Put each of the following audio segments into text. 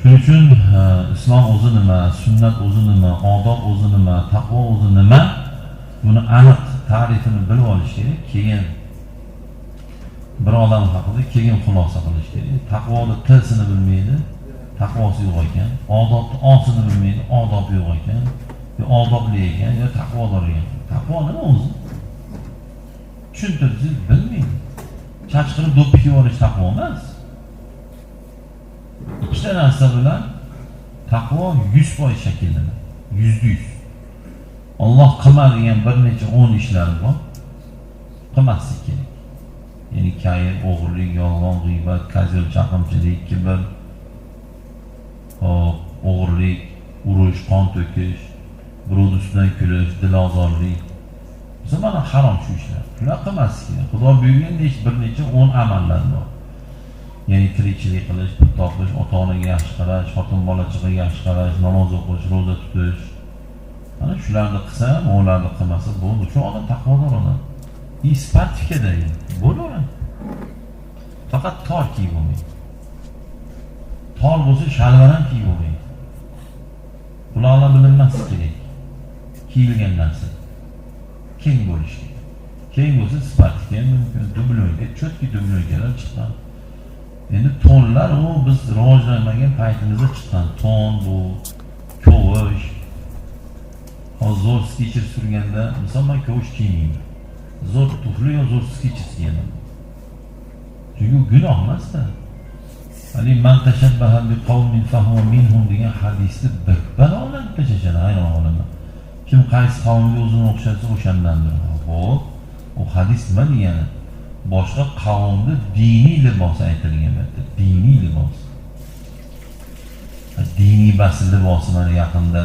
Shuning uchun islom o'zi nima, sunnat o'zi nima, odob o'zi nima, taqvo o'zi nima, buni aniq ta'rifini bilib olish kerak. Keyin bir odam haqida keyin xulosa qilish kerak. Taqvoni T'sini bilmaydi, taqvosi yo'q ekan. Odobni O'sini bilmaydi, odobi yo'q ekan. Yo odobli ekan, yo taqvodor ekan. Taqvo nima o'zi? Tushuntirsangiz bilmaydi. Chaqchqirib do'ppi kiyib olish taqvo emas. Ikkita narsa bilan taqvo 100% shakllanadi. 100%. Alloh qilma degan bir necha o'n ishlari bor. Qilmaslik kerak. Ya'ni kayr, o'g'irlik, yolg'on, g'iybat, козёл, chaqimchilik, kibr, hop, o'g'irlik, urush, qon to'kish, birovni ustidan kulish, dilozorlik. Biz mana harom shu ishlar. Shular qilmaslik kerak. Xudo buyurgan bir necha o'n amallar bor. Ya'ni tirikchilik qilish, pul topish, ota-onaga yaxshi qarash, xotin bola chaqaga yaxshi qarash, namoz o'qish, ro'za tutish. Mana shularni qilsa, ularni qilmasa bo'ldi. Shu odam taqvodor odam. И спортивка da bo'laveradi. Faqat tor kiyib bo'lmaydi. Tor bo'lsa shalvar ham kiyib bo'lmaydi. Quloqlar bilinmasligi kerak. Kiyilgan narsa. Keng bo'lishi kerak. Keng bo'lsa спортивка ham mumkin, дубленка, чёткий дубленка lar chiqqan. Endi to'nlar u biz rivojlanmagan paytimizda chiqqan. To'n bu, kovish. Hozir zo'r Skechers surganda, misol man kovish kiymayman. Zo'r tufli yo zo'r Skechers kiyaman. Chunki u gunoh emasda. Haligi "من تشبه بقوم فهو منهم" degan hadisni bir balolanib tashlashadi, hayron qolaman. Kim qaysi qavmga o'zini o'xshatsa, o'shandandir. Xo'p, u hadis nima degani? Boshqa qavmni diniy libosi aytilgan bu yerda. Diniy libos. Diniy bas libosi mana yaqinda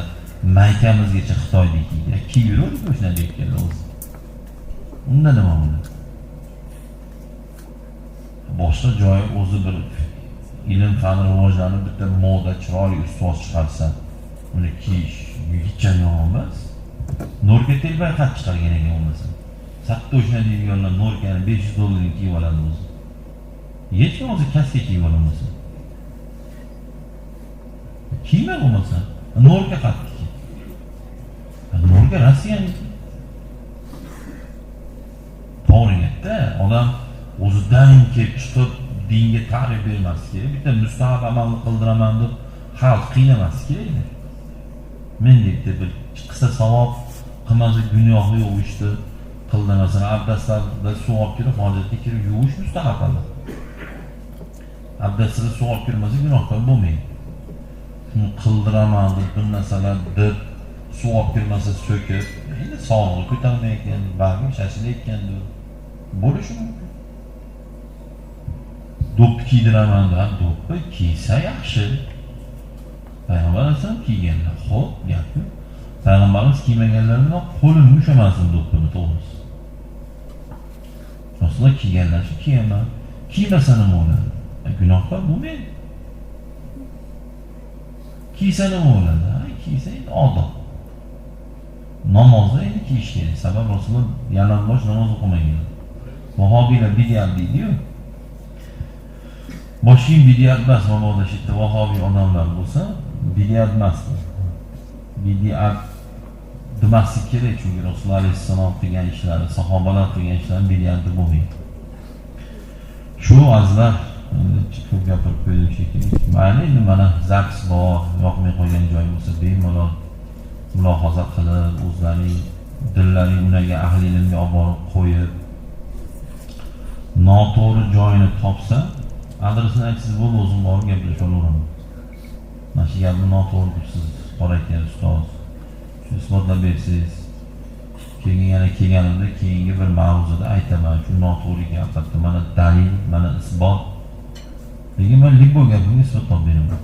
maykamizgacha Xitoyda kiygan. Kiyib yuraverdik o'shanda aytganlar o'zi. Unda nima bo'ladi? Boshqa joyi o'zi bir ilm fan rivojlanib, bitta moda chiroyli ustoz chiqarsa, uni kiyish hech ham yomon emas. Норка telbay qat chiqargan ekan bo'lmasa. Satta o'shana deydiganlar норка ni 500 dollarga kiyib oladi o'zi. Hech bo'lmasa kaska kiyib ololmasa. Kiyma bo'lmasa. Норка qatniki. Норка Rossiyaniki. To'g'ri gapda, odam o'zidan kelib chiqib dinga ta'rif bermaslik kerak. Bitta mustahab amalni qildiraman deb xalq qiynamaslik kerak. Men debdi bir qilsa savob, qilmasa gunohi yo'q ishni qildi. Masalan, abdastda suv olib kirib, hojatga kirib yuvish mustahab amal. Abdastida suv olib kirmasa gunohkor bo'lmaydi. Shuni qildiraman deb bir narsalar deb suv olib kirmasa so'kib, endi sog'lig'i ko'tarmayotgan, balkim shashilayotgandir. Bo'lishi mumkin. Do'ppi kiydiraman deb, do'ppi kiysa yaxshi. Payg'ambar alayhisalom kiyganlar. Xo'p, gap yo'q. Payg'ambarimiz kiymaganlar nima? Qo'lim ushlamasin do'ppini, to'g'risi. Rasululloh kiyganlar shu kiyaman. Kiymasa nima bo'ladi? Gunohkor bo'lmaydi. Kiysa nima bo'ladi? Ha, kiysa endi odob. Namozda endi kiyish kerak. Sabab Rasululloh yalang'och namoz o'qimagan. Vahobiylar bid'at deydi-yu. Bosh kiyim bid'at emas, mabodo shu yerda vahobiy odamlar bo'lsa, bid'at emas. Bid'at demaslik kerak, chunki Rasululloh alayhissalom qilgan ishlari, sahobalar qilgan ishlari bid'at deb bo'lmaydi. Shu, azizlar, endi ko'p gapirib qo'ydim shekilli. Mayli, endi mana запись bor, yoqmay qolgan joyi bo'lsa bemalol mulohaza qilib, o'zlarining dillaring ularga, ahli ilmga olib borib qo'yib, noto'g'ri joyini topsa, adresini aytsangiz bo'ldi, o'zim borib gaplashib olaveraman. Mana shu gapni noto'g'ri debsiz, qora aka, ustoz, shu isbotlab bersangiz, keyin yana kelganimda keyingi bir mavzuda aytaman, shu noto'g'ri gap, mana dalil, mana isbot. Lekin man любой gapimga isbot topib beraman.